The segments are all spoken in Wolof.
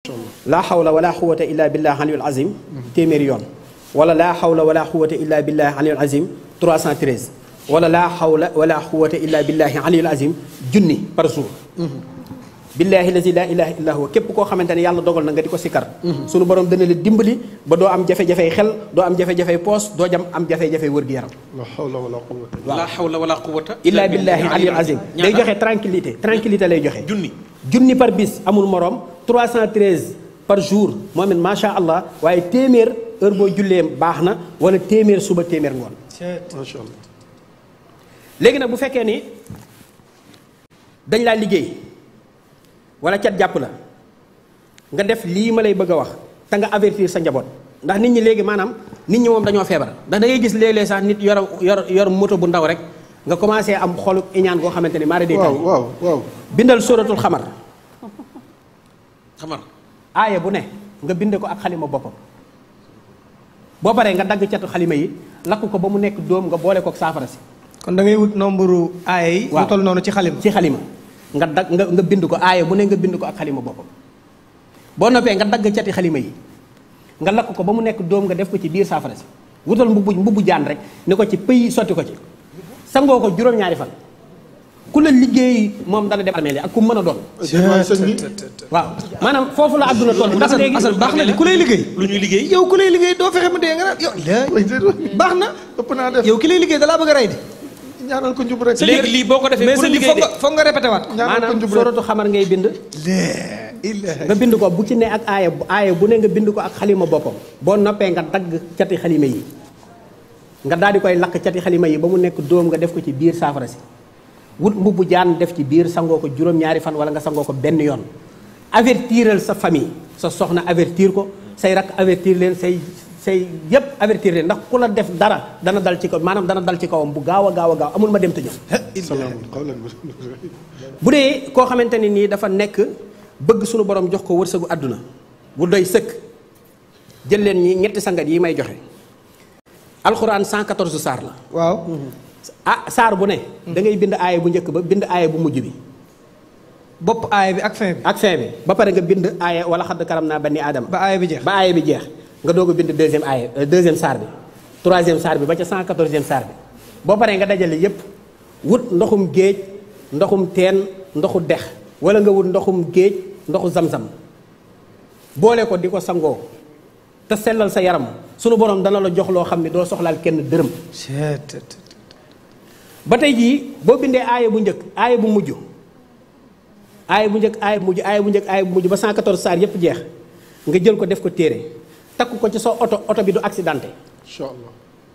laa xawla wala quwata illa billah aliyul azim téeméeri yoon wala laa xawla wala quwata illa billah aliyul azim 313 wala laa xawla wala quwata illa billahi aliyul azim junni par jour billahi lazi la ilaha illa huwa képp koo xamante ne yàlla dogal na nga di ko sikkar sunu borom dana la dimbali ba doo am jafe-jafey xel doo am jafe-jafey poos doo jam am jafe-jafey wër-gu-yaram la hawla wala quwwata illa billahi aliyul azim day joxe tranquillité lay joxe junni par bis amul morom 313 par jour moom it macha allah waaye téeméer heure boo jullee baax na wala téeméer suba téeméer ngoon macha allah léegi nag bu fekkee ni dañ laa liggéey wala cat jàpp la nga def lii ma lay bëgg a wax te nga avertir sa njaboot ndax nit ñi léegi maanaam nit ñi moom dañoo feebar ndax da ngay gis léeg-léeg sax nit yor moto bu ndaw rek nga commencé am xolu iñaan goo xamante ni maara day taw waaw bindal suratul xamar xamar aaya bu ne nga binde ko ak xalima boppam boo paree nga dagg catu xalima yi lakk ko ba mu nekk dóom nga boole kook saafara si kon da ngay wut nombre aaya yi mu toll noonu ci xalima nga dag nga bind ko aaya bu ne nga bind ko ak xalima boppam boo noppee nga dagg cati xalima yi nga lakk ko ba mu nekk dóom nga def ko ci biir saafara si wutal mbubbu jaan rek ni ko ci pëy sotti ko ci sangoo ko juróom-ñaari fan ku la liggéey moom dana dem armeel ak ku mën a doon waaw maanaam foofu la àdduna toll ndax léegi asal baax na de ku lay liggéey lu ñuy liggéey yow ku lay liggéey doo fexe mu dee nga naan yow baax na ëpp naa def yow ki lay liggéey dalaa bëgg a rey de ñaanal ko njub rek léegi lii boo ko defee mais pour sëñ bi liggéey de foog nga répété waat maanaam soratu xamar ngay bind nga bind ko bu ci ne ak aaya bu ne nga bind ko ak xalima boppam boo noppee nga dagg cati xalima yi nga daal di koy lakk cati xalima yi ba mu nekk dóom nga def ko ci biir saafara si wut mbubbu jaan def ci biir sangoo ko juróom-ñaari fan wala nga sangoo ko benn yoon avertiral sa famille sa soxna avertir ko say rakk avertir leen say yëpp avertir leen ndax ku la def dara dana dal ci kaw maanaam dana dal ci kawam bu gaaw a gaaw amul ma dem te ñëw bu dee koo xamante ne nii dafa nekk bëgg suñu borom jox ko wërsëgu àdduna bu doy sëkk jël leen ñi ñetti sangat yi may joxe alxuraan 114 saar la waaw saar bu ne da ngay bind aaya bu njëkk ba bind aaya bu mujj bi bopp aaya bi ak fin bi ba pare nga bind aaya wala xadd karam naa bani aadama ba aaya bi jeex nga doog a bind deuxième saar bi troisième saar bi ba ca 114e saar bi boo paree nga dajale yépp wut ndoxum géej ndoxum teen ndoxu dex wala nga wut ndoxum géej ndoxu zam-zam boole ko di ko sangoo te sellal sa yaram sunu borom dana la jox loo xam ne doo soxlaal kenn dërëm ba tey jii boo bindee aaya bu njëkk aaya bu mujj ba 114 saar yépp jeex nga jël ko def ko téere takk ko ci sa oto bi du accidenté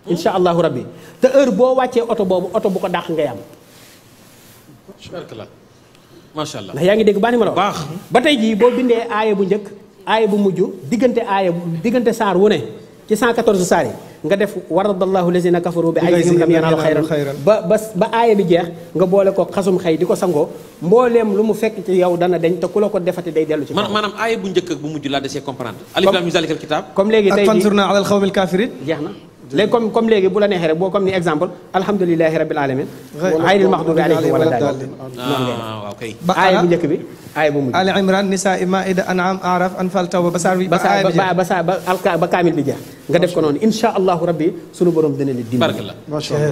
insha allahu rabbi te heure boo wàccee oto boobu oto bu ko dàq ngay am macha allah ndax yaa ngi dégg baax ni ma la wax ba tey jii boo bindee aaya bu njëkk aaya bu mujj diggante saar wu ne ci 114 saar yi nga def waradallahu lazina kafaru bi aydihim lam yanaalu xayran ba aaya bi jeex nga boole ko xasum xëy di ko sangoo mbooleem lu mu fekk ci yow dana deñ te ku la ko defati day dellu ci maanaam aaya bu njëkk ak bu mujj laa desee comprendre alif lam mim zalikal kitab comme léegi tey fansurna alal xawmil kafirin jeex na léegi comme léegi bu la neexee rek boo comme ni exemple alhamdulilahi rabbil alamin xayril maxdubi alayhim wala daalin waaw kay aaya bu njëkk bi aaya bu mujj ali imran nisaa maida an'am araf anfal tawba ba saar bi ba kaamil bi jeex nga def ko noonu insha allahu rabbi sunu borom dina la dimbali